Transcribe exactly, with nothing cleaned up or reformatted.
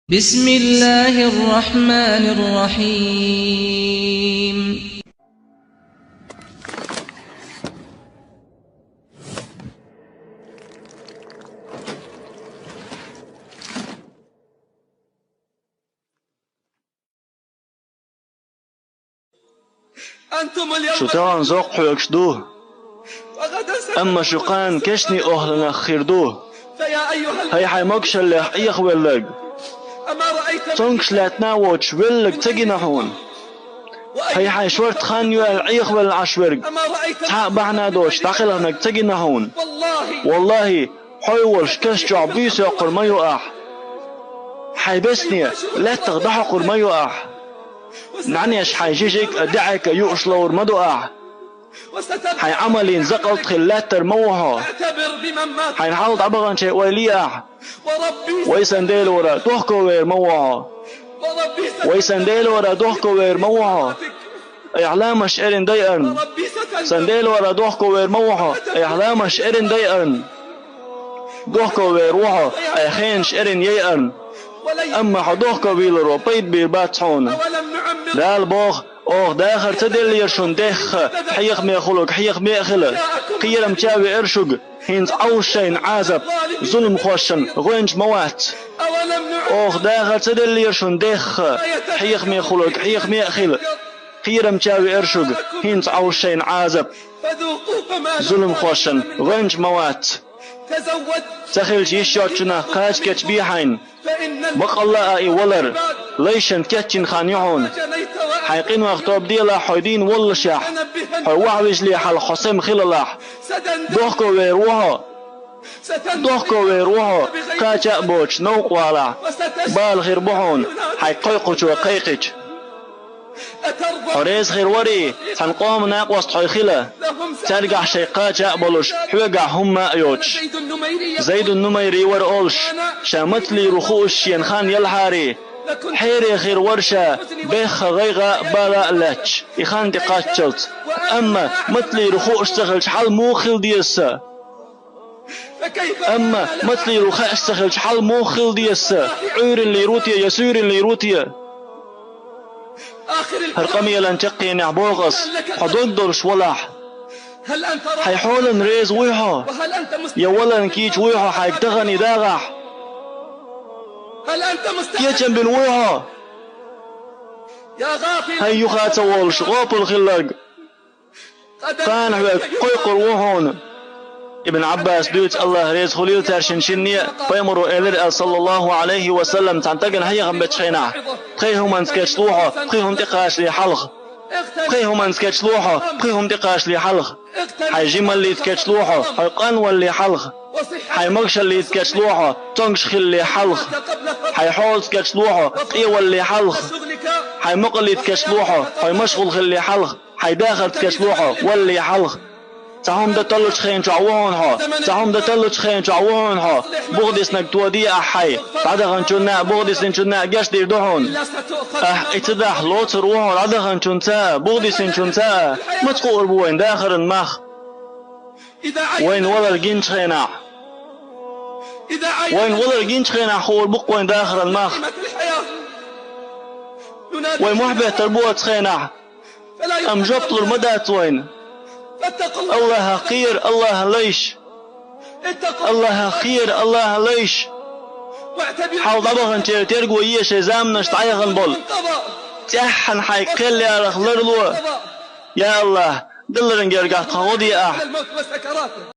بسم الله الرحمن الرحيم. Шу тӀехь зоккхахьоьгуш ду, амма шу кхана кешнийн охьланах хир ду. ХӀай хьайн могушаллех Ӏехавелларг! Цомгуш лаьттина а воцуш, велларг ца гина хьуна? ХӀай хьайн шорта хан ю аьлла Ӏехавелла Ӏаш верг! Цхьа а бахьана доцуш дӀакхелхинарг ца гина хьуна? Валлахи, хьо волуш каш чохь буьйса йоккхур ма ю ахь. Хьайн бесне лаьттах дӀахьокхур ма ю ахь. НӀаьнеш хьайн жижиг а, даьӀахк а юуш ловр ма ду ахь. Хьайн Ӏамалийн закъалт хилла лаьттар ма ву хьо. Хьайна хьалха дӀабаханчийн ойла е ахь. Вай сан Делора, дохковер ма ву хьо. Вай сан Делора, дохковер ма ву хьо. Айхьа ламазаш эрна дайарна. Сан Делора, дохковер ма ву хьо, айхьа ламазаш эрна дайарна. Дохковер ву хьо, айхьа хенаш эрна яйарна. Амма хьо дохковийларо пайда бийр бац хьуна. Дала боху: «Оха дахар ца деллера шуна дехха, хьехамехула хьехаме а хила? Кхерам чу а веара шуьга, хӀинца Ӏовша шайна Ӏазап, зуламхошна гӀоьнча ма вац. Оха дахар ца деллера шуна дехха, хьехамехула хьехаме а хила? Кхерам чу а веара шуьга, хӀинца Ӏовша шайна Ӏазап, зуламхошна гӀоьнча ма вац. Ца хилча йиш йоцчунах кхача кечбе хьайна. Бакъалла а и валар лайшна кечйина хан ю хьуна. Хьайн къинойх тоба делахь хьо дийна воллушехь, хьо вахьа вижале хьалха хьо сема хилалахь. Дохковер ву хьо. Дохковер ву хьо, кхача а боцуш новкъа валахь, бала хир бу хьуна, хьайн кхойкхучо кхайкхича. Хьо реза хир варий, цхьана къоман накъост хьо хила, цаьргахь шайн кхача а болуш, хьоьгахь хӀумма а йоцуш? Зайдун Нумайри вара олуш, ша мацаллийр ву хууш шена хан елхьарий, хьере хир вара ша бехха гӀайгӀа а, бала а лаьтташ, и хан тӀекхаччалц. Амма мацаллийр ву хууш ца хилча, хьал муха хила деза сан? Амма мацаллийр ву хууш ца хилча, хьал муха хила деза сан? Ӏуьйранна лийр ву те я суьйранна лийр ву те? ХӀара къамелан чаккхенехь боху ас, хьо дог долуш валахь. Хьайн хьолана реза вуй хьо? Я валарна кийча вуй хьо хьайга тахана и дагӀахь? Кечам бина вуй хьо? ХӀай юха а ца волуш, гӀопал хилларг! Кхана хьоьга кхойкхур ву хьуна. Ибн Ӏаббаса дуьйцу, АллахӀ реза хуьлийла цаьршинна шинна а, пайхамаро элира аьлла, саллаллахӀу Ӏалайхи ва саллам, цхьана стагана хьехам бечу хенахь: «Пхи хӀуманца кечло хьо, пхи хӀума тӀекхачале хьалха. Пхи хӀуманца кечло хьо, пхи хӀума тӀекхачале хьалха. Хьайн жималлица кечло хьо, хьайн къанвалале хьалха. Хьайн могушаллица кечло хьо, цомгуш хилале хьалха. Хьайн хьолаца кечло хьо, къевалале хьалха. Хьайн мукъаллица кечло хьо, хьайн машгӀул хилале хьалха. Хьайн дахарца кечло хьо, валале хьалха. Цхьа хӀума дан таллучу хенан чохь ву хьуна хьо, цхьа хӀума дан таллучу хенан чохь ву хьуна хьо, бухадиснарг тоде ахь хьайн, дӀадаханчунна а, бухадиснарчунна а гечдийр ду хьуна. Ахь и ца дахь, лоцур ву хьо дӀадаханчунца а, бухадиснарчунца а. Маца хуур бу вайна дахаран мах? Вайна валар гиначу хенахь. Вайна валар гиначу хенахь хуур бу-кх вайна дахаран мах. Вай мохь беттар бу оцу хенахь. Амма жоп лур ма дац вайна. АллахӀах кхера, АллахӀан лайша. АллахӀах кхера, АллахӀан лайша. Хьалха дӀабаханчеран терго е шайн заманаш дӀаяхана болу. ЦӀеххьана хьайга кхел ярах ларло. Я АллахӀ, далларан гергахь тхан гӀо де ахь.